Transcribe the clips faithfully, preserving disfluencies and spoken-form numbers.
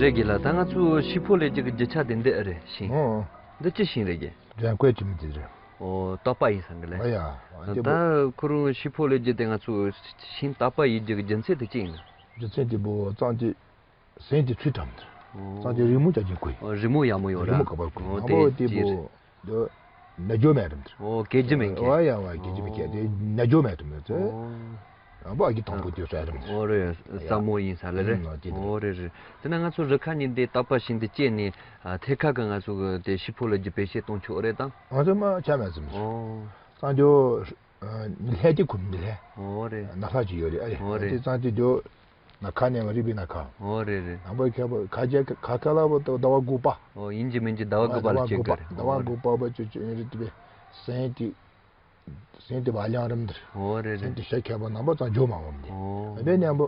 རེད་དགེ་ལགས། ད་ང་ཚོ་ཤིང་ཕོར་ལས་རྒྱུ་གི་རྒྱུ་ཆ་དེ་འདི་ཨེ་རེད། ཤིང་ཨོ། འདི་ཅི་ཤིང་རེད་དགེ། འདྲ་བཀོད་ཀྱི་མི་དེ་རེད། ཨོ། སྟག་པ་ཡིན་ས་འདི་ལས། ཨ་ཡ། ཨ་འདི་ད་པོ། ཁོ་རང་ཤིང་ཕོར་ལས་རྒྱུ་དེ་ང་ཚོ་ཤིང་སྟག་པ་ཡིན་རྒྱུ་གི་རྒྱུ་མཚན་དེ་ཅི་ཡིན་ན། རྒྱུ་མཚན་དེ་པོ་གཙང་གི་ཟན་དེ་ཚུལ་དྲངས་འདི། ཨོ། གཙང་གི་རི་མོ་ཅག་གི་ཁོས། ཨོ། རི་མོ་ཡག་མོ་ཡོད་ར། རི་མོ་ག་པར་ཁོས། ཨོ། ང་པོ་དེ་དེ་ཅི་པོ། རེད། འདི་ན་རྒྱུ་མེད་རམ་འདི། ཨོ། སྐད་ཀྱི་མེད་ཀྱི། ཨོ་ཡ་ཝ་སྐད་ཀྱི་མེད་ཀྱི། ཨོ། དེ་ན་རྒྱུ་མེད་རམ་འདི། ཨོ། ཨ་པོ་ཨ་གི་དང་པོ་དེ་ཟེར་རམ་འདི། ཨོ་རེད། ཡ། ས་མོ་ཡིན་ས་ལ་རེད། ཨུམ། ཨོ་དེ་རེད། ཨོ་རེད་རེད། དེ་ན་ང་ཚོ་རི་ཁ་ནས་འདི་སྟག་པ་ཤིང་འདི་བཅད་ནས་ཨ་ཐད་ཀ་གི་ང་ཚོ་གི་དེ་ཤིང་ཕོར་ལ་རྒྱུ་བེད་སྤྱོད་གཏོང་ཆོག་རེད་དམ། ང་ཚོ་མ་ཆ་མེད་ཙམ་རེད། ཨོ། གཙང་རྒྱུ། ཨ་ནི་ལྷས་དེ་ཁུམ་འདི་ལྷས། ཨོ་རེད། ན་ལྷ་ཅིག་ཡོད་རེད། ཨ་རེད། ཨོ་རེད། དེ་གཙང་དེ་རྒྱུ། ན་ཁ་ནས་མ་རིག་པའི་ན་ཁ། ཨོ་རེད་རེད། ནང་པ་ཁྱད་པར་ཁ་རྒྱ་ཁ་ཁ་ལ་བ་ཟླ་བ་དགུ་པ། ཨོ་ཡིན་གྱི་མིན་གྱི་ཟླ་བ་དགུ་པ་ལ་ཟླ་བ་དགུ་པ་ཟླ་བ་དགུ་པ་བ་ཅོ་ཅོ་ཡིན་རེད་དེ་བས་སེང་དེ། སེང་དེ་བ་ལང་རམ་འདིར། ཨོ་རེད་རེད། སེང་དེ་ཤ་ཁྱད་པར་ནང་པ་ཙང་འཇོ་མ་འོམ་དེ། ཨོ། ཨ་བས་ནས་འབུ།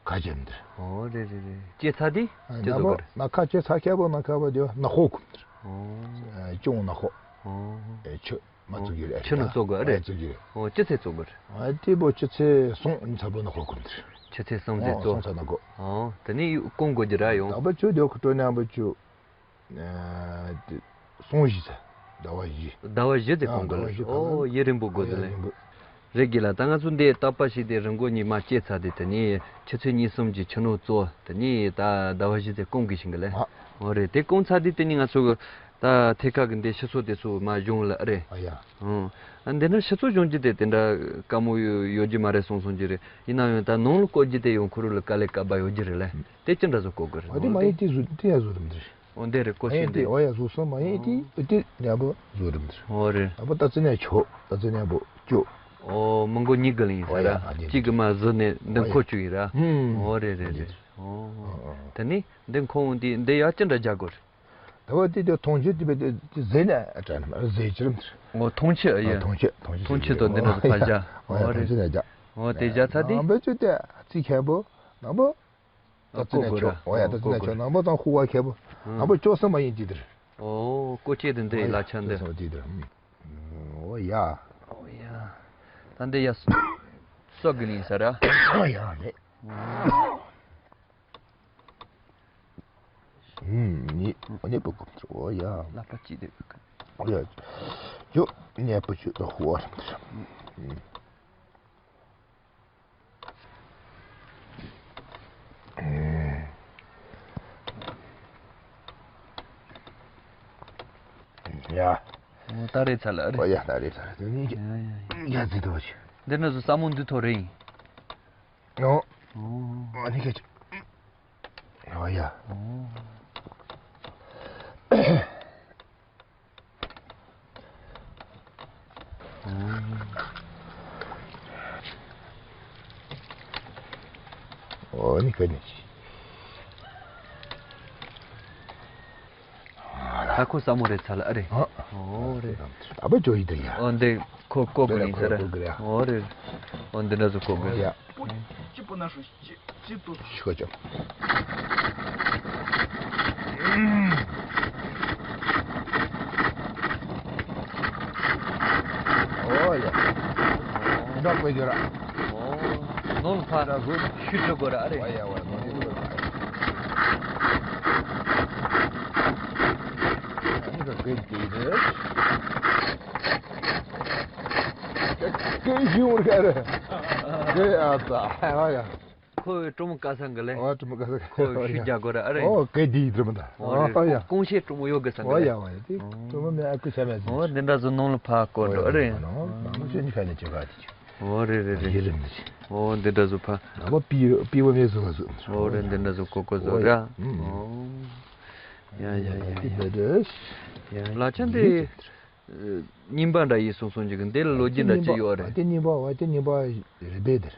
ཁ་རྒྱ་འདིར། ཨོ་རེད་རེད་རེད། ལྕེ་ཚ་དེ། ཨ་ཅི་ནང་པ་ཟོ་གར། ན་ཁ་ལྕེ་ཚ་ཁྱད་པར་ན་ཁ་བ་དེ་ན་ཧོ་ཁུམ་འདིར། ཨོ། ཨ་ཅུང་ན་ཧོ། ཨོ། ཨེ་ཆུ། མ་བཙུགས་ཀྱི་རེད། ཆུ་ནི་བཙོ་དགོས་རེད། བཙུགས་ཀྱི་རེད། ཨོ་ཅི་ཚེ་བཙོ་དགོས་རེད། ཨ་དེ་པོ་ཆུ་ཚེ་སོང་ཚ་པོ་ནི་ཧོ་ཁུམ་དེ་རེད། ཆུ་ཚེ་སོང་ཚེ་ཨོ་བཙོ། སོང་ཚ་ན་དགོས། ཨོ་དེ་ནས་སྐོང་དགོས་ཀྱི་ར་ཡོང་། ད་པ་ཆུ་དེ་ཁོ་སྤྲོ་ནས་པ་ཆུ། ཨ་དེ་སོང་བཞི་ཚ། ཟླ་བ་བཞི། ཟླ་བ་བཞི་ཚེ་སྐོང་དགོས་ཨ་ཟླ་བ་རེད། བཞི་ཨོ་ཡི་རིང་པོ་དགོས་ཨ་ཟེར་ཡི་ལེ། རིང་པོ། རེད་དགེ་ལགས། ད་ང་ཚོ་འདི་སྟག་པ་ཞིག་དེ་རི་མགོ་གཉིས་མ་བཅད་ཚ་དེ་དེ་ནས་ཆུ་ཚོད་གཉིས་གསུམ་གྱི་ཆུ་ནོར་བཙོ་དེ་ནས་ད་ཟླ་བ་བཞི་ཚེ་སྐོང་དགོས་ཤིང་གི་ལེ། ཨ། ཨོ་རེད། དེ་སྐོང་ཚ་དེ་དེ་ནས་ང་ཚོ་གི་ད་ཐད་ཀ་གི་འདི་ཕྱི་སོ་དེ་ཚོ་མ་གཞུང་ལ་ཨ་རེད། ཨ་ཡ། ཨང་། ཨ་འདི་ན་ཕྱི་སོ་གཞུང་རྒྱུ་དེ་དེ་འདྲ་དཀའ་མོ་ཡོད་ཡོད་རྒྱུ་མ་རེད་གསུང་གསུང་རྒྱུ་རེད། ཡིན་ན་ཡང་ད་ནང་ལ་བཀོལ་རྒྱུ་དེ་ཡང་ཁོ་རང་ལ་དཀའ་ལས་ཁག་པོ་ཡོད་རྒྱུ་རེད་ལེ། དེ་ཅི་འདྲ་བཟོ་བཀོལ་དགོས་རེད། ཨ་དེ་མ་ཡིན་དེ་བཟོ་དེ་ཡ་བཟོ་རུ་འདི་རེད། འོ་འདི་རེད་བཀོལ་ཤེས་འདི། ཨ་ཡ་བཟོ་སོང་མ་ཡིན་དེ་ཨ་དེ་ནས་བཟོ་རུ་འདི་རེད། འོ་རེད། ཨ་པོ་ད་ཙི་ནས་ཆོག་ད་ཙི་ནས་བོ་ཅོ། ཨོ་མི་མགོ་གཉིས་ཀྱི་ལ་ཡིན་ས་ར། ཨོ་ཡ་ཨ་དེ་གཅིག་གི་མ་བཟོ་ནས་འདི་ཨོ་ཡ་འཁོར་བཅུག་ཡིན་ར། ཧུམ། ཨོ་རེད་རེད་རེད། ཨོ། ཨོ་ཨོ། དེ་ནི་འདི་འཁོར་འོང་དུས་འདི་ཡར་ཅི་འདྲ་རྒྱག་དགོས་རེད། ད་བ་དེ་དེ་མཐོང་ཆེན་དེ་བས་དེ་ཟས་ནས་ཨ་དྲན་ནམ་ཟས་ཅི་རམ་དེ། ཨོ་མཐོང་ཆེན་ཨ་ཡ། མཐོང་ཆེན་མཐོང་ཆེན་མཐོང་ཆེན་དང་འདི་འདྲ་ཟོ་ཕ་བཞག་ཨོ་ཡ་ཨོ་རེད། མཐོང་ཆེན་ནས་རྒྱག་ཨོ་དེ་བཞག་ཚར་དུས། ཨམ་བེ་ཅུ་དེ་ཚིག་མཁན་པོ་ནང་པོ། ད་ཙི་ནས་ཆོག་ཨོ་ཡ་ད་ཙི་ནས་ཆོག་ནང་པོ་དང་ཧུ་བ་མཁན་པོ་ནང་པོ་ཅོག་སེ་མ་ཡིན་དེ་དེར། ཨོ་ཀོ་ཅེ་དེ་འདི་ཨོ་ཡ་ལ་ཆ་འདི། ཅོག་སེ་དེ་དེར། ཨོ་ཡ། ཨོ་ཡ། ད་འདི་ཡ་སོག་གི་ནི་ས་ར། ཨོ་ཡ་རེད། ཨུམ། ནི་ཨོ་ནི་པོ་ཀུམ་ཚོ་ཨོ་ཡ། ལ་པ་ཅི་དེ་ཀ་ཨོ་ཡ། ཡོ་ནི་པོ་ཆུ་ད་ཧུ་བ་རམ་ཚོ། ཡ། ཨོ་ད་རེད་ཚ་ལ་རེད། ཨོ་ཡ་ད་རེད་ཚ་ལ་དེ་ནི་ཡ་ཡ་ཡ། ཡ་ཟི་དོ་ཆུ། འདི་ནི་ཟོ་ས་མོ་འདི་ཐོ་རེད་ཡིན། ཨོ། ཨོ། ཨ་ནི་ཁེ་ཆུ། ཨོ་ཡ། ཨོ། ཨོ་ནི་ཀ་ནི་ཅི། ཧ་ཁོ་ས་མོ་རེད་ཚ་ལ་ཨ་རེད། ཨ། ཨོ་རེད། ཨ་བ་ཅོ་ཡི་ད་ཡ། ཨོ་འདི་ཁོ་ཀོ་གི་ནི་ཚ་རེད། ཨོ་རེད། ཨོ་འདི་འདྲ་ཟོ་ཀོ་གི། ཨོ་ཡ། ཅི་པོ་ན་ཧྲུ་ཅི་ཅི་ཏུ་ཤི་ཁ་ཅང་། ཨོ་ཡ། འདྲ་པོ་ཡོད་ར། ཨོ་ནོར་ཕ་ར་ཧུ་ཤུ་ཏུ་གོ་ར་ཨ་རེ། ཨོ་ཡ་ཨོ་ནོར་ཡོད་ར། ཨ་ནི་ག་གེ་གེ་རེ། ཀེ་ཞིག་འོར་ག་རེ། ཀེ་ཨ་ཙ་ཧ་ཡ། ཁོའི་གྲོགས་མོ་ཀ་ས་འགི་ལེ། ཨ་གྲོགས་མོ་ཀ་ས་འགི། ཁོ་ཤུ་རྒྱ་གོ་ར་ཨ་རེ། ཨོ་ཀེ་དི་གྲོགས་མོ་ད། ཨོ་ཨ་ཡ། ཀོང་ཤེས་གྲོགས་མོ་ཡོད་གི་ས་འགི་ལེ། ཨོ་ཡ་ཨོ་ཡ་དེ་གྲོགས་མོ་མེ་ཨ་ཀུ་ཆ་མེ་ཟིན། ཨོ་འདི་འདྲ་ཟོ་ནང་ལ་ཕ་གོ་འགྲོ་ཨ་རེ། ནང་ལ་ཆོས་ཉི་ཁ་ནས་ཆོས་ག་དེ་ཆོས། ཨོ་རེ་རེ་རེ། ཡི་རིམ་ནས། ཨོ་འདི་འདྲ་ཟོ་ཕ། ནང་པ་པི་པི་བ་མེ་ཟོ་ག་ཟོ། ཨོ་རེ་འདི་འདྲ་ཟོ་གོ་གོ་ཟོ་ར། ཨོ་ཡ། ཨོ་ཡ་ཡ་ཡ་ཡ། ཡ་ལ་ཆ་འདི། རྙིང་པ་འདྲ་ཡིན་གསུང་གསུང་ཅིག་གི་འདི་ལ་ལོ་རྒྱུས་འདྲ་ཅི་ཡོད་རེད། དེ་རྙིང་པ་བ་དེ་རྙིང་པ་རེད་པས་དེར།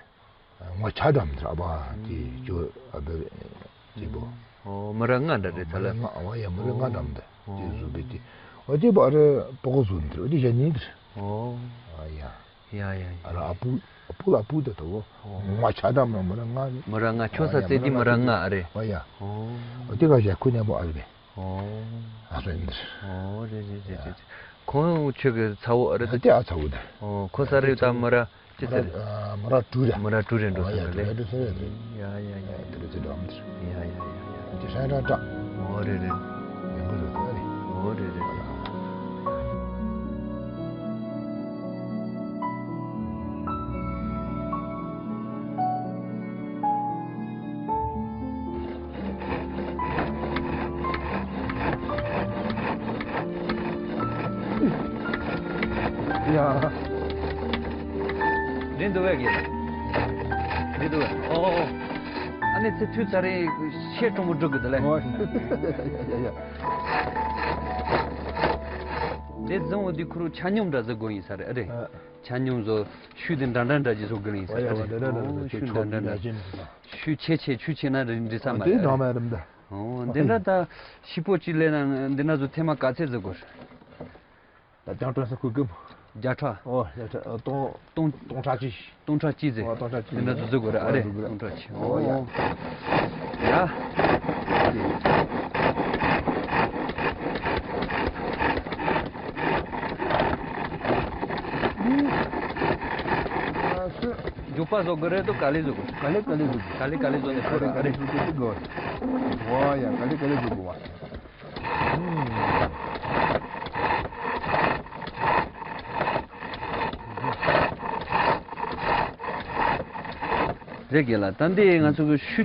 ངོ་ཆ་འགྲམ་དེར་ཨ་བ་དེ་ཅོ་ཨ་བེ་ཅི་པོ། ཨོ་མི་ར་ལྔ་འདྲ་རེད་ད་ལ། མི་ར་ལྔ་ཨ་བ་ཡ་མི་ར་ལྔ་འགྲམ་དེ་དེ་བཟོ་བེ་དེ། ཨོ་དེ་པ་རེ་པོ་གོ་བཟོ་ནི་དེར་ཨོ་དེ་ཞ་ཉིན་དེར། ཨོ་ཨ་ཡ། ཡ་ཡ་ཡ། ཨ་ར་ཨ་པུ་ཨ་པུ་ལ་ཨ་པུ་དེ་དོ་ངོ་ཆ་འགྲམ་ན་མི་ར་ལྔ་ནི། མི་ར་ལྔ་ཁྱོད་ས་ཙེ་དེ་མི་ར་ལྔ་ཨ་རེད། ཨོ་ཡ། ཨོ་དེ་ག་ཞ་ཁུ་ཉམ་པོ་ཨ་རེད་པས། ཨོ། ཨ་རེད། ཨོ་རེད་རེད་རེད་རེད། ཁོང་ཁྱོད་ཀྱི་ཚ་བོ་ཨ་རེད། ཨ་དེ་ཨ་ཚ་བོ་དེ། ཨོ་ཁོ་ས་རེད་ད་མི་ར་ ཅི་ཟེར། མོ་ར་ཨ། མོ་ར་ཀྲུ་རེད། མོ་ར་ཀྲུ་རེད་འགྲོ་ཨ་ཡ། སོང་གི་ཀྲུ་ལེ། རེད་འགྲོ་སོང་ཡ་རེད། ཡ་ཡ་ཡ་ཡ། དེ་རེད་ཅི་འགྲོ་མི་ཚེ། ཡ་ཡ་ཡ་ཡ། ཅི་ཧྲ་ཧྲ་ཏྲ། འོ་རེད་རེད། ཡོང་གི་རེད་ད་རེད། འོ་རེད་རེད། ཡ། འདི་འདུག་བས་གི། འདི་འདུག་བས། ཨོ་ཨོ་ཨོ། ཨ་ནི་ཚེ་ཐུད་ཚ་རེ་ཤེས་གྲོང་མོ་འགྲོ་གི་འདུག་ལེ། ཨོ་ཡ་ཡ་ཡ། འདི་བཟང་བོ་འདི་ཁུ་རུ་ཆ་སྙོམས་འདྲ་ཟེར་དགོས་ཡིན་ས་རེད་ཨ་རེད། ཨ། ཆ་སྙོམས་བཟོ། ཤུལ་དེ་འདྲ་འདྲ་འདྲ་ཅིག་བཟོ་དགོས་ཡིན་ས་ཨོ་ཡ་རེད། འདྲ་འདྲ་འདྲ་ཨོ་ཅིག་ཤུལ་འདྲ་འདྲ་འདྲ། ཤུལ་ཆེ་ཆེ་ཆུ་ཆེ་ན་རེད་འདྲི་ས་མ་རེད། འདྲ་མ་རེད་འདྲ། ཨོ་འདི་འདྲ་ད་ཤི་པོ་ཅིག་ལས་ན་འདི་འདྲ་བཟོ་ཐེངས་མ་ག་ཚད་བཟོ་དགོས། ད་ཀྱང་ཀྲོན་ས་ཁུ་ཀུ། བརྒྱ་ཕྲག་ཨོ་བརྒྱ་ཕྲག་སྟོང་སྟོང་། སྟོང་ཕྲག་གཅིག་སྟོང་ཕྲག་གཅིག་ཟེར། ཨོ་སྟོང་ཕྲག་གཅིག་དེ་འདྲ་བཟོ་དགོས་རེད་ཨ་རེད། ཨོ་སྟོང་ཕྲག་གཅིག་ཨོ་ཡ། ཡ། མགྱོགས་པ་བཟོ་དགོས་རེད་དོ་ག་ལེ་བཟོ་དགོས། ག་ལེ་ག་ལེ་བཟོ་དགོས། ག་ལེ་ག་ལེ་བཟོ་ནས་ཕོ་རེད་ཨ་རེད། ཨོ་ཡ་ག་ལེ་ག་ལེ་བཟོ་དགོས་བ། རེད་གི་ལ་ད་འདི་ང་ཚོ་གི་ཤུ་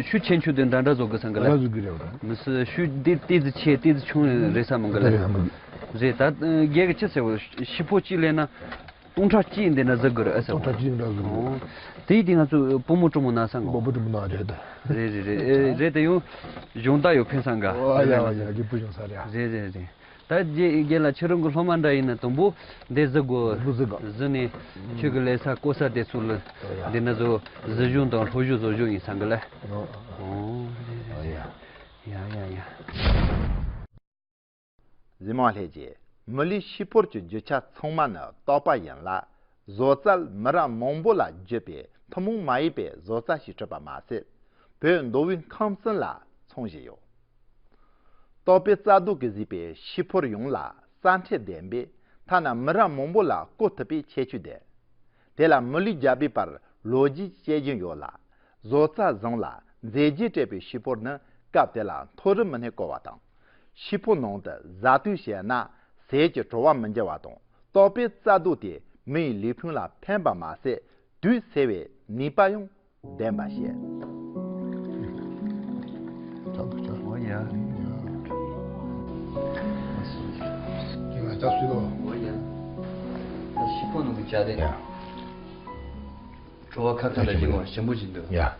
ཤུ་ཆེན་ཆུ་དེ་འདྲ་འདྲ་བཟོ་གི་སང་གི་ལ། འདྲ་བཟོ་གི་རེད་བ། མི་སྲིད་ཤུ་འདི་ཏི་ཙི་ཆེ་ཏི་ཙི་ཆུང་རེད་ས་མང་གི་ལ། རེད་ད་རྒྱལ་གི་ཅི་ཟེར་བ་ཤི་ཕོ་ཅི་ལས་ན། སྟོང་ཕྲག་གཅིག་འདི་ན་ཟིག་གི་རེད་ཨ་ས། སྟོང་ཕྲག་གཅིག་འདྲ་ཟིག་གི་རེད། དེ་དེ་ང་ཚོ་བུ་མོ་གྲོགས་མོ་ན་ས་ངོ་། བུ་མོ་གྲོགས་མོ་ན་རེད་ད། རེད་རེད་རེད་རེད་དེ་ཡང་གཞུང་ད་ཡོད་ཕན་སང་ག་ཨོ་ཡ་ཡ་ཡ་རྒྱུ་བུ་གཞུང་ས་རེད། རེད་རེད་རེད། ད་རྒྱལ་རྒྱལ་ལ་ཁྱེད་རང་གི་སློབ་མ་འདྲ་ཡིན་ན་དུམ་བུ་འདི་ཟིག་གོ། བུ་ཟིག་ག་ཟི་ནས་ཁྱོད་ཀྱི་ལས་ས་གོ་ས་དེ་ཚུལ་འདི་ན་ཟོ་ཟི་གཞུང་དང་ལྷོ་གཞུང་ཟོ་གཞུང་ཡིན་སང་གི་ལ། ཨོ་རེད་རེད་ཡ་ཡ་ཡ། གཟིགས་མོ་ལྷན་རྒྱས། མི་ལུས་ཤི་ཕོར་གྱི་རྒྱུ་ཆ་ཚང་མ་ནི་རྟོགས་པ་ཡིན་ལ། བཟོ་རྩལ་མི་རབས་མང་པོ་ལ་བརྒྱུད་པའི་ཐུན་མོང་མ་ཡིན་པའི་བཟོ་རྩལ་ཞིག་གྲུབ་པ་མ་ཟད། བོད་མདོ་དབུས་ཁམས་གསུམ་ལ་འཚོང་བཞིན་ཡོད། རྟོགས་པའི་རྩལ་སྟོབས་ཀྱིས་གཟིགས་པའི་ཤི་ཕོར་ཡོངས་ལ་རྩ་ཁྲིད་ལྡན་པས་ཐ་ན་མི་རབས་མང་པོ་ལ་བཀོལ་ཐུབ་པའི་ཁྱད་ཆོས་ལྡན། དེ་ལ་མི་ལུས་རྒྱས་པའི་བར་ལོ་རྒྱུས་བཤད་རྒྱུན་ཡོད་ལ། བཟོ་རྩལ་བཟང་ལ་མཛེས་རྒྱན་སྤྲས་པའི་ཤི་ཕོར་ནི་སྐབས་དེ་ལ་མཐོ་རིམ་མི་སྣས་བཀོལ་བ་དང་། ཤི་ཕོར་ནང་དུ་བཟའ་དུས་བྱས་ན་ཟས་ཀྱི་བྲོ་བ་མི་འགྱུར་བ་དང་། རྟོགས་པའི་རྩལ་སྟོབས་དེས་མི་ཡི་ལུས་ཕུང་ལ་ཕན་པ་མ་ཟད་དུག་སེལ་བའི་ནུས་པ་ཡང་ལྡན་པ་བཤད། ཨོ་ཡ། ཅི་ང་ལྕགས་སུ་ལོ། ཨོ་ཡ། ད་ཤི་ཕོར་ནང་གི་ཇ་དེ། ཡ། བྲོ་བ་ཁ་ཁ་ལ་ཡ་ཞིམ་པོ་རེད། ཞིམ་པོ་ཞིག་འདུག་ཡ། ཨུ།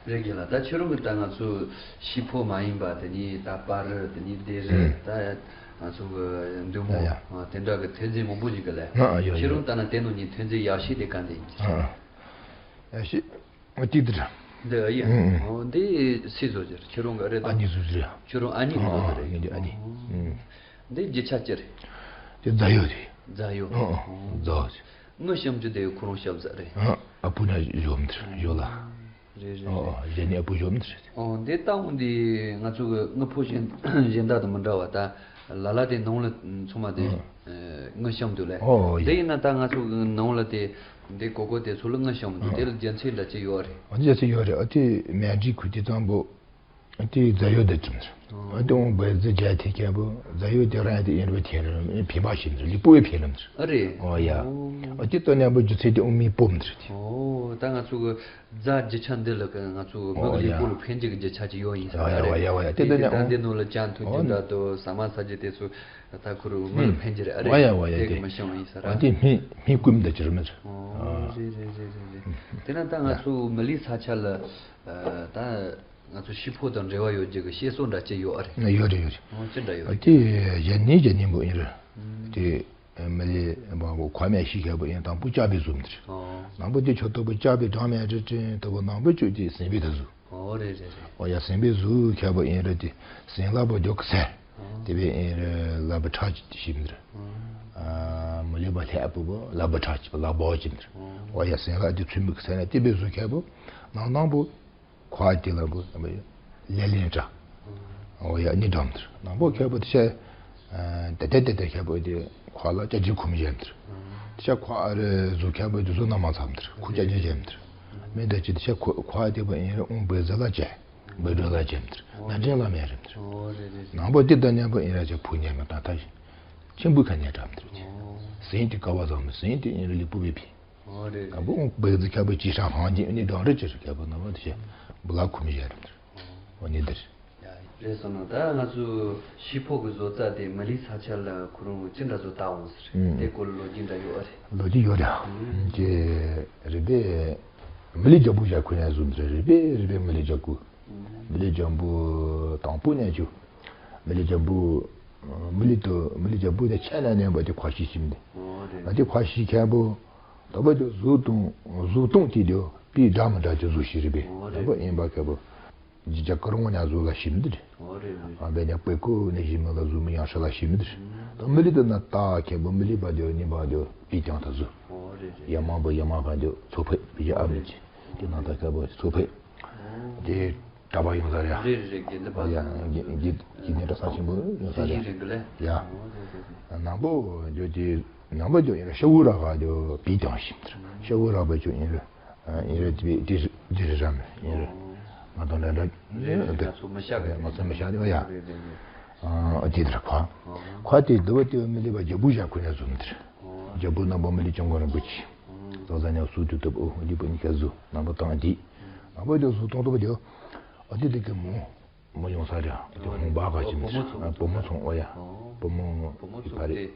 རེད་གི་ལ་ད་ཁྱེད་རང་གི་ད་ང་ཚོ་ཤི་ཕོར་མ་ཡིན་པ་དེ་ནི་ད་པར་དེ་ནི་སྡེ་རེད་ཨུ། ད་ང་ཚོ་གི་མདུན་མོ་ཡ་ཡ། ཨ་དེ་འདྲ་གི་ཐོན་རྫས་མང་པོ་ཞིག་གི་ལ། ཨ་ཨ་ཡོད་ཁྱེད་རང་ཡོད། ད་ན་དེ་ནང་ནས་ཐོན་རྫས་ཡག་ཤོས་དེ་ག་འདི་ཡིན་གྱི། ཨ་ཨ། ཡག་ཤོས། ཨ་ཏི་དེ་ར། འདི་ཨ་ཡ། ཨུ་ཨུ། ཨོ་འདི་སུས་བཟོ་རྒྱུ་རེད་ཁྱེད་རང་གི་རེད་ད། ཨ་ནི་བཟོ་རྒྱུ་རེད། ཁྱེད་རང་ཨ་ནི་ཨ་བཟོ་ཨ་རྒྱུ་རེད། ངས་འདི་ཨ་ནི། ཨོ། ཨུ། འདི་རྒྱུ་ཆ་ཅི་རེད། དེ་རྫ་ཡོ་རེད། རྫ་ཡོ། ཨོ་ཨོ། རྫ་ཡོ་རེད། དངུལ་བཤམས་རྒྱུ་དེ་ཁོ་རང་བཤམས་ས་རེད། ཨ་ཨ་བུ་ན་བཞོམ་དེ་རེད་ཡོ་ལ། རེད་རེད་ཨོ་རེད། ཨོ་གཞན་ནི་ཨ་བུ་བཞོམ་དེ་རེད། ཨོ་འདི་ལྟ་བུ་འདི་ང་ཚོ་གི་དངུལ་ཕོར་གཞན་གཞན་དག་དང་མི་འདྲ་བ་ད་ལ་ལ་དེ་ནང་ལ་ཚང་མ་དེ་ཨོ་དངུལ་བཤམས་འདུག་ལེ། ཨོ་ཨོ་དེ་ཡིན་ན་ད་ང་ཚོ་གི་ནང་ལ་དེ་འདི་གོ་གོ་དེ་ཚོ་ལ་དངུལ་བཤམས་འདུག་ཨོ་དེ་ལ་རྒྱུ་མཚན་འདྲ་ཅི་ཡོད་རེད། ཨོ་རྒྱུ་མཚན་ཡོད་རེད། ཨ་དེ་མེ་འདྲི་ཁུ་དེ་ཙམ་པོ། དེ་རྫ་ཡོ་དེ་ཙམ་རེད། ཨོ། ཨ་དེ་འོང་བའི་རྫི་རྒྱ་དེ་ཁྱད་པོ་རྫ་ཡོ་དེ་རང་དེ་ཡིན་རུ་ཐེ་རུ་ཕན་པ་ཞིག་རེད། ལི་པོ་བའི་ཕན་ལམ་རེད། ཨ་རེད། ཨོ་ཡ། ཨོ། ཨ་དེ་ལྟ་ན་པོ་རྒྱུ་ཚད་དེ་འོང་མི་པོམ་རེད། ཨོ་ད་ང་ཚོ་གི་རྫ་རྒྱུ་ཆ་འདི་ལ་གི་ང་ཚོ་གི་མི་ཨོ་གི་ལུས་ཡ། པོ་ལ་ཕན་རྒྱུ་གི་རྒྱུ་ཆ་ཅིག་ཡོད་ཡིན་ས་ཨོ་ཡ་རེད། ཨོ་ཡ་ཨོ་ཡ་དེ་ལྟ་ན་ད་འོང་འདི་ནང་ལ་ཅན་ཐུ་ཨོ་རྒྱུ་འདྲ་དོ་ཟ་མ་ཟ་རྒྱུ་དེ་ཚོ་ད་ཁོ་རུ་མི་ལ་ཕན་རྒྱུ་རེད། ཨ་རེད། ཨོ་ཡ་ཨོ་ཡ་དེ་དེ་གི་མི་ཤོང་ཡིན་ས་རེད། ཨ་དེ་མི་མི་ཀུམ་ད་ཅི་རུ་མི་རེད། ཨོ་རེད་རེད་རེད་རེད་རེད། དེ་ན་ད་ང་ཚོ་མི་ལུས་ས་ཆ་ལ་ད། ང་ཚོ་ཤི་ཕོ་དང་འབྲེལ་བ་ཡོད་རྒྱུ་གི་བཤད་སྲོལ་འདྲ་ཅི་ཡོད་ཨ་རེད། ཡོད་རེད་ཡོད་རེད། ཨོ་ཅི་འདྲ་ཡོད་རེད། དེ་གཞན་ནི་གཞན་ནི་མོ་ཡིན་རེད། དེ་མི་ལས་མ་གོ་ཁ་མེད་ཤི་མཁས་པོ་ཡིན་དང་པོ་ལྕགས་པའི་བཟུམ་དེ་རེད། ནང་པོ་དེ་ཆོ་ཏོ་པོ་ལྕགས་པའི་སྦྲང་མེད་རེད་ཅན་ཏོ་པོ་ནང་པོ་བཅུ་དེ་སེང་བའི་ད་བཟུམ། ཨོ་རེད་རེད་རེད། ཨོ་ཡ་སེང་བའི་གཟུགས་མཁས་པོ་ཡིན་རེད་དེ་སེང་ལ་པོ་མགྱོགས་ཟེར། དེ་བས་ཡིན་རེད་ལ་པོ་ཁྲག་ཅིག་ཞིམ་དེ་རེད། མི་ལས་པ་ལྷས་པོ་པོ་ལ་པོ་ཁྲག་ཅིག་ལ་པོ་ཅིག་དེ་རེད། ཨོ་ཡ་སེང་ལ་དེ་ཚུལ་མིག་ཟེར་ན་དེ་བས་གཟུགས་མཁས་པོ་ནང་ནང་པོ། ཁོ་ཨ་ཏི་ལ་བུ་ལེ་ལེན་དྲ། འོ་ཡ་ནི་འགྲམ་དུ་ནང་པོ་ཁྱད་པར་དུ་བཤད། ཏེ་ཏེ་ཏེ་ཏེ་ཁྱད་པར་དུ་ཁོ་ལ་ཅ་ཇི་ཁུམ་གཞན་དུ། ཤ་ཁོ་ཨ་རེ་བཟོ་མཁན་པོ་དེ་བཟོ་ན་མ་ཚར་མི་འདུག་ཁོ་ཅག་ཉོ་བྱས་མི་འདུག་མི་འདི་ཅི་ཤ་ཁོ་ཁོ་ཨ་དེ་པོ་ཨིན་རེ་ཨུང་བེ་ཛ་ལ་བྱས་བེ་ཌོ་ལ་བྱས་མི་འདུག་ན་འདྲེན་ལ་མེད་རེད་མི་འདུག་ཨོ་རེད་རེད། ནང་པོ་དེ་ད་མཉམ་པོ་ཨིན་ར་ཅག་ཕུ་ཉལ་མི་དང་ད་ཆེན་པོའི་ཁ་ཉལ་གྲབས་མི་འདུག་ཨོ། ཟིན་དེ་ཀ་བ་ཟ་མི་ཟིན་དེ་ཨིན་རེ་ལི་པུ་བེ་ཕི། ཨོ་རེད་ཀ་རེད། བུ་ཨུང་བེ་ཛ་ཁ་བུ་ཅི་ཧྲ་ཧང་ཅི་ཨ་ནི་འདྲ་རེད་ཅི་རེད་ཁ་བུ་ན་བ་དེ་ཤ་བུ་ལ་ཁུ་མི་བྱས་རེད་མི་འདུག་ཨོ་ནི་འདི་རེད། རེད་སོང་ན་ད་ང་ཚོ་ཤི་ཕོ་གི་བཟོ་རྩལ་དེ་མི་ལི་ས་ཆ་ལ་ཁོ་རང་ཅི་འདྲ་བཟོ་ལྟ་འོང་ཟེར། ཨུམ། དེ་སྐོར་ལ་ལོ་རྒྱུས་འདྲ་ཡོད་ཨ་རེད། ལོ་རྒྱུས་ཡོད་རེད། ཨུམ། ཀྱེ་རི་པའི་མི་ལི་རྒྱལ་པོ་ཞག་ཁོ་ནས་བཟུང་ཟེར་རི་པའི་རི་པའི་མི་ལི་རྒྱལ་པོ། ཨུམ། མི་ལི་རྒྱལ་པོ་དང་པོ་ནས་ཆུ། མི་ལི་རྒྱལ་པོ། མི་ལི་དུ་མི་ལི་རྒྱལ་པོ་དེ་ཆ་ན་ནས་བ་དེ་ཁ་ཤས་ཤིག་འདི། ཨོ་རེད། ང་དེ་ཁ་ཤས་མཁན་པོ། ད་བ་དེ་བཟོ་སྟངས་བཟོ་སྟངས་དེ་དེ་པི་འདྲ་མི་འདྲ་ཅིག་བཟོ་ཤེས་རི་པའི་ཨོ་རེད། ད་བ་ཡིན་པ་མཁན་པོ། ཇི་ཇ་ཀར་ངོ་ཉ་བཟོ་ལ་ཞིམ་འདི་རེད། ཨོ་རེད་རེད། ཨ་བས་ཉ་པའི་ཀོ་ནས་ཞིམ་ལ་བཟོ་མི་ཡང་ཧྲ་ལ་ཞིམ་འདི་རེད། ད་མི་ལི་དུ་ན་ད་མཁན་པོ་མི་ལི་པ་དེ་ནི་པ་དེ་པི་ཀྱང་ད་བཟོ། ཨོ་རེད་རེད། ཡ་མ་པོ་ཡ་མ་པ་དེ་ཚོ་ཕེ་པི་ཡ་ཨ་མི་ཅི། དེ་ན་ད་མཁན་པོ་ཚོ་ཕེ། དེ་གྲྭ་པ་ཡོང་ས་རེད། རེད་རེད་རེད། དགེ་འདུན་པ་ཡ་ཚོ་དགེ་དགེ་དགེ་འདུན་གྲྭ་ས་ཆེན་པོ་ཡོང་ས་རེད། ཡ། ནང་པོ་འཇོ་དེ་ནང་པོ་འཇོ་ཡིན་ན་ཤ་བོ་ར་ག་འཇོ་པི་ཀྱང་ཞིམ་འདི་རེད། ཤ་བོ་ར་པ་ཅོ་ཡིན་རེད། ཨ་ཡིན་རེད་དེ་དེ་དེ་རེད་ར་མེད་ཡིན་རེད། ང་དང་འདྲ་འདྲ་རེད་རེད། ང་ཚོ་མི་ཤ་གི་ང་ཚོ་མི་ཤ་ནི་ཡ། རེད་རེད་རེད། ཨ་དེ་དེ་རེད་ཁ། ཁ་དེ་དུ་བ་དེ་བ་མི་ལེ་བ་རྒྱལ་པོ་ཞག་ཁོ་ནས་བཟུང་འདི་རེད། རྒྱལ་པོ་རྣམ་པ་མི་ལེ་སྐྱབས་མགོན་རིན་པོ་ཆེ། ཙོག་ཟ་ཉ་སུ་དུ་དུ་བ་ཨོ་ལི་པ་ནི་ཁ་ཟུ་ནང་པ་དང་དེ། ནང་པ་དེ་སུ་ཐོང་ཐོ་བ་དེ། ཨ་དེ་དེ་གི་མོ། མོ་ཡོང་ས་རེད། དེ་ཧོང་པ་ག་ཅིག་མི་ཚོ་བུ་མོ་ཚོང་ཨོ་ཡ། བུ་མོ་བུ་མོ་ཚོང་དེ་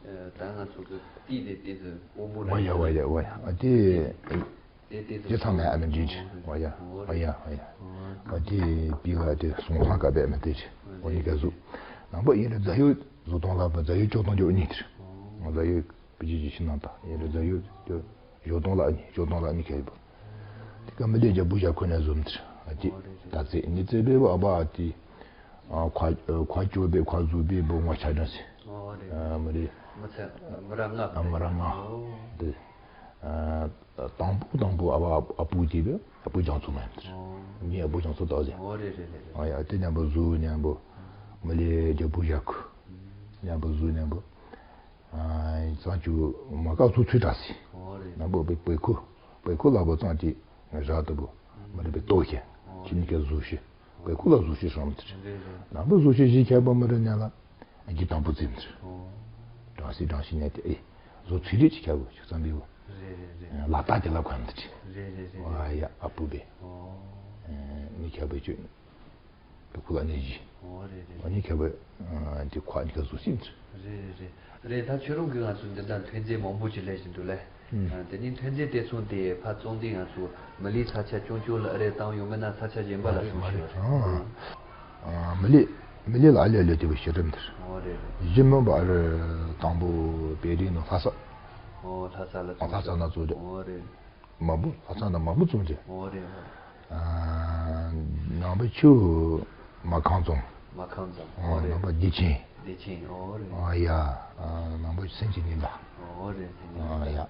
ད་ང་ཚོ་གི་ཏི་དེ་ཏི་ཚོ་ཨོ་མོ་ར་ཨོ་ཡ་ཨོ་ཡ་ཨོ་ཡ་ཨ་དེ། དེ་ཏི་ཚོ་དེ་ཚང་མས་ཨ་མི་འདྲི་ཅི་ཨོ་ཡ་ཨོ་ཡ་ཨོ་ཡ་ཨ་དེ་པི་ག་དེ་སོང་ཧང་ག་བས་མི་དེ་ཅི་ཨོ་ནི་ག་ཟུ། ནང་པ་ཡིན་རེད། རྫ་ཡོད་བཟོ་སྟངས་ལ་བ་རྫ་ཡོད་ཅོག་སྟངས་ཅོག་གཉིས་དེ་རེད། རྫ་ཡོད་པི་ཅི་ཅི་ཤི་ནང་ད་ཡིན་རེད། རྫ་ཡོད་དེ། ཞོ་སྟོང་ལ་ནི་ཞོ་སྟོང་ལ་ནི་ཁེལ་བ། དེ་ཀ་མི་ལེ་རྒྱལ་པོ་ཞག་ཁོ་ནས་བཟུང་འདིར་ཨ་ཅེ་ད་ཚེ་ནི་ཙེ་བེ་བ་ཨ་བ་ཨ་ཏི། ཁ་ཁ་ཅོ་བེ་ཁ་ཟུ་བེ་བོ་ང་ཆ་ཅང་སི། མི་རེད། མི་ཚེ་མི་ར་ང་མི་ར་ང་། དེ་དང་པོ་དང་པོ་ཨ་བ་ཨ་པུ་ཅི་བེ་ཨ་པུ་རྒྱང་ཚོ་མ་ཡིན་འདིར། ངའི་ཨ་པུ་རྒྱང་ཚོ་ད་ཟེ། ཨ་ཡ་དེ་མཉམ་པོ་ཟུ་མཉམ་པོ་མི་ལེ་རྒྱལ་པོ་ཞག་ཁོ་མཉམ་པོ་ཟུ་མཉམ་པོ། གཙང་ཆུ་མ་ཀ་ཚུ་ཚུད་དྲག་སི། ནང་པོ་བེ་བེ་ཁུ་བེ་ཁུ་ལ་བོ་གཙང་ཆུ་ར་ཏུ་བོ་མ་རེད་པེ་ཏོ་ཁེ་ཁྱི་ནི་ཁེ་བཟོ་ཤེས་བེ་ཁུ་ལ་བཟོ་ཤེས་སྲང་མི་ཚེ་ནང་པོ་བཟོ་ཤེས་ཞིག་ཁྱད་པར་མི་རེད་ནས་ལ་གི་དང་པོ་ཙེ་མི་ཚེ་དྲང་སི་དྲང་སི་ནས་དེ་ཨེ་བཟོ་ཚུལ་རེད་ཅི་ཁྱད་པོ་ཞིག་བསམ་པའི་བོ་ལ་ཏག་དེ་ལ་གོ་མི་ཚེ་ཨ་ཡ་ཨ་པུ་བེ་ནི་ཁྱད་པོ་ཅོས། ཁུ་ལ་ནས་བཞི། ཨོ་རེད་རེད། ཨ་ནི་ཁྱད་པར་དེ་ཁ་ནི་ཁ་བཟོ་སྲིད་འདྲ། རེད་རེད་རེད། རེད་ད་ཁྱོད་རང་གིས་ང་ཚོ་འདི་འདྲ་ཐོན་རྫས་མང་པོ་ཅིག་ལས་བཞིན་འདུག་ལས། དེ་ནི་ཐོན་རྫས་དེ་ཚོ་དེ་ཕར་བཙོང་དུས་ང་ཚོ་མི་ལིའི་ས་ཆ་ཆུང་ཆུང་ལ་ཨ་རེ་བཏང་ཡོང་མིན་ན་ས་ཆ་གཞན་པ་ལ་བཙོང་ཤེས་རེད། མི་ལི་མི་ལི་ལ་ཨ་ལེ་ཨ་ལེ་དེ་བ་ཤེས་རིམ་འདིར། ཨོ་རེད་རེད། གཞི་མིན་པ་ཨ་རེ་དང་པོ་བེ་རི་ནང་ལྷ་ས། ཨོ་ལྷ་ས་ལ་ལྷ་ས་ན་བཙོང་རེད། ཨོ་རེད། མ་བུ་ལྷ་ས་ན་མ་བུ་བཙོང་རྒྱུ། ཨོ་རེད་ཨོ་རེད། ནང་པའི་ཆུ་མ་ཁང་བཙོང་། མ་ཁང་བཙོང་། ཨོ་རེད། ནང་པ་བདེ་ཆེན། བདེ་ཆེན་ཨོ་རེད། ཨ་ཡ། ནང་པ་སེམས་ཀྱི་ཉི་ཟླ། ཨོ་རེད་སེམས་ཀྱི་ཉི་ཟླ། ཨ་ཡ།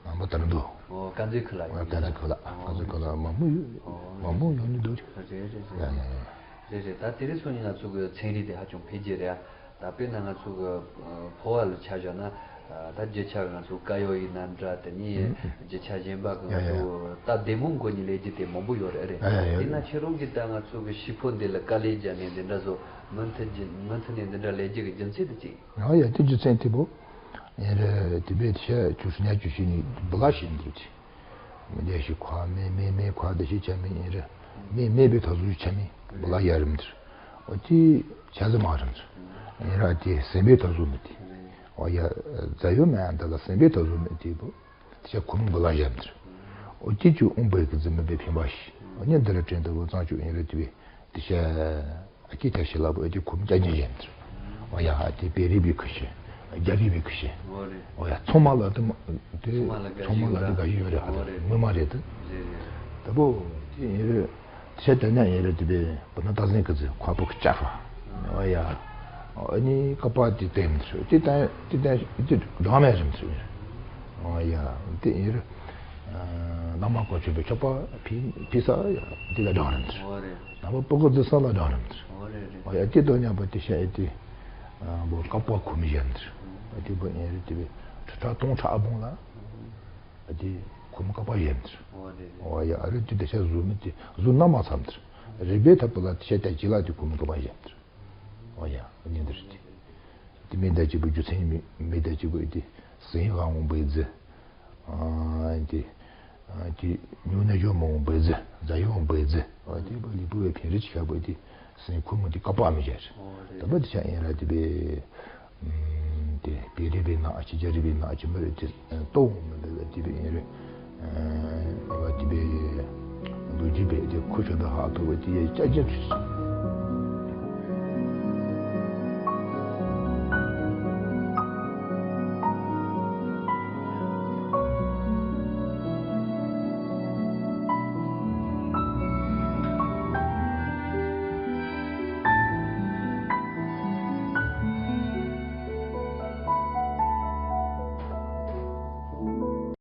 ནང་པ་དར་མདོ། ཨོ་དཀར་མཛེས་ཁུལ་ལ། ཨོ་དཀར་མཛེས་ཁུལ་ལ་དཀར་མཛེས་ཁུལ་ལ་མ་མུ་ཡོད། ཨོ་མ་མུ་ཡོད་ནི་འདུག་རེད་རེད་རེད། ཡ་ཡ་ཡ། རེད་རེད། ད་དེ་རིང་སང་ཉིན་ང་ཚོ་གི་ཚན་རིག་དེ་ཧ་ཅང་འཕེལ་རྒྱས་རེད་ཨ། ད་དཔེར་ན་ང་ཚོ་གི་ཕོ་བ་ལ་ཆ་བཞག་ན་ད་རྒྱུ་ཆ་ང་ཚོ་དཀར་ཡོལ་ཡིན་ན་འདྲ་དེ་ནས་རྒྱུ་ཆ་གཞན་པ་གི་ང་ཚོ་ད་བདེ་མོ་འགོ་ནས་ལས་རྒྱུ་དེ་མང་པོ་ཡོད་རེད་ཨ་རེད། དེས་ན་ཁྱེད་རང་གིས་ད་ང་ཚོ་གི་ཕྱི་ཕོ་འདི་ལ་དཀའ་ལས་བརྒྱབ་ནས་འདི་འདྲ་བཟོ་མུ་མཐུད་རྒྱུ་མུ་མཐུད་ནས་འདི་འདྲ་ལས་རྒྱུ་གི་རྒྱུ་མཚན་དེ་ཅི། ང་ཡ་དེ་རྒྱུ་མཚན་དེ་བོ། ཡིན་རེད་དེ་བས་ཤ་ཆུ་སུ་ཉ་ཆུ་ཤི་ནི་བུ་ལ་ཤི་འདུག་ཅི། མི་ལས་ཤི་ཁ་མེ་མེ་མེ་ཁ་དེ་ཤི་ཆ་མེ་ཡིན་རེད། མེ་མེ་བའི་ཐ་ཚུ་ཤི་ཆ་མེ་བུ་ལ་ཡ་རིམ་འདིར། ཨོ་ཅི་ཆ་ཟི་མ་རིམ་འདིར། ཡིན་ར་དེ་སེམས་པའི་ཐ་ཚུ་མི་དེ། ཨོ་ཡ་རྫ་ཡོད་མེད་ཨ་འདི་ལ་སེམས་པའི་ཐ་ཚུ་མི་དེ་བུ། དེ་ཤ་ཁུ་མི་བུ་ལ་ཡ་རིམ་འདིར། ཨོ་ཅི་ཆུ་ཨུང་པའི་གི་རྫི་མི་བའི་ཕན་པ་ཤི། ཨོ་ཉིན་འདི་ལ་དྲན་འདུག་གོ་གཙང་ཆུ་ཡིན་རེད་དེ་བས། དེ་ཤ། ཨ་ཀི་ཐ་ཤི་ལ་བོ་ཨ་ཀི་ཁུམ་ཅ་ཉེ་ཡན་ཏྲ། ཨོ་ཡ་ཨ་དེ་པེ་རི་བི་ཁུ་ཤེ། རྒྱ་རི་བི་ཁུ་ཤེ། ཨོ་ཡ་ཚང་མ་ལ་དེ་མ་དེ་ཚང་མ་ལ་དགའ་ཞིག་ཡོད་རེད་ཨ་དེ་མི་མ་རེད་དེ། དེ་བོ་དེ་ཡིན་རེད། ཤ་དེ་ན་ཡིན་རེད་དེ་བེ་བུ་ན་ད་ཟན་ཀི་ཙི་ཁ་པོ་ཀི་ཅ་ཧ། ཨོ་ཡ་ཨ་ནི་ཀ་པ་དེ་ཏེམ་ཏྲ་དེ་ཏན་དེ་ཏན་དེ་སྒྲ་མེད་རིམ་ཏྲ། ཨོ་ཡ་དེ་ཡིན་རེད། ལ་མ་ཀོ་ཆུ་བེ་ཆོ་པ་ཕི་ཕི་ས་ཡ་དེ་ལ་སྒྲ་རིམ་ཏྲ། ནང་པ་པོ་གོ་ཛི་ས་ལ་འགྲོ་རིམ་ཏེ། ཨོ་ཡ་དེ་དོ་ཉམས་པ་དེ་ཤ་ཨེ་དེ། བོ་ཀ་པ་ཁོ་མི་ཡན་ཏེ། ཨ་དེ་བོ་ཨེ་རེ་དེ་བས། ཁྲི་ཕྲག་སྟོང་ཕྲག་ཨ་བོང་ལ། ཨ་དེ་ཁོ་མོ་ཀ་པ་ཡན་དེར། ཨོ་ཡ། ཨ་རེ་དེ་དེ་ཤ་བཟོ་མི་དེ་བཟོ་ན་མ་ཚམ་དེར། རིག་པའི་ཐབས་ལ་དེ་ཤ་ཏ་ཅི་ལ་དེ་ཁོ་མོ་ཀ་པ་ཡན་དེར། ཨོ་ཡ། ཨ་ནི་འདིར་དེ། དེ་མི་ད་ཅི་བུ་རྒྱུ་མཚན་མི་མི་ད་ཅི་བུ་དེ་སེང་ཧང་བོང་བེ་ཛི། ཨ་དེ། ཨ་དེ་ཉུང་ན་ཞོ་མོང་བེ་ཛི། རྫ་ཡོང་བེ་ཛི། ཨ་དེ་བ་ལི་བུ་བའི་ཕན་རེ་ཆ་བུ་དེ་སེང་ཁོ་མོ་དེ་ཀ་པ་མི་བྱ་རེད། ད་བ་དེ་ཆ་ཡན་ར་དེ་བེ། དེ་བེ་རེ་བེ་ན་ཨ་ཅི་ཅ་རེ་བེ་ན་ཨ་ཅི་མ་རེ་དེ་ཏོ་མི་བེ་བ་དེ་བེ་ཡན་རེ། ཨ་བ་དེ་བེ། བུ་ཅི་བེ་དེ་ཁུ་ཆོ་ད་ཧ་ཏོ་བ་དེ་ཡ་ཅ་ཅ་རེ།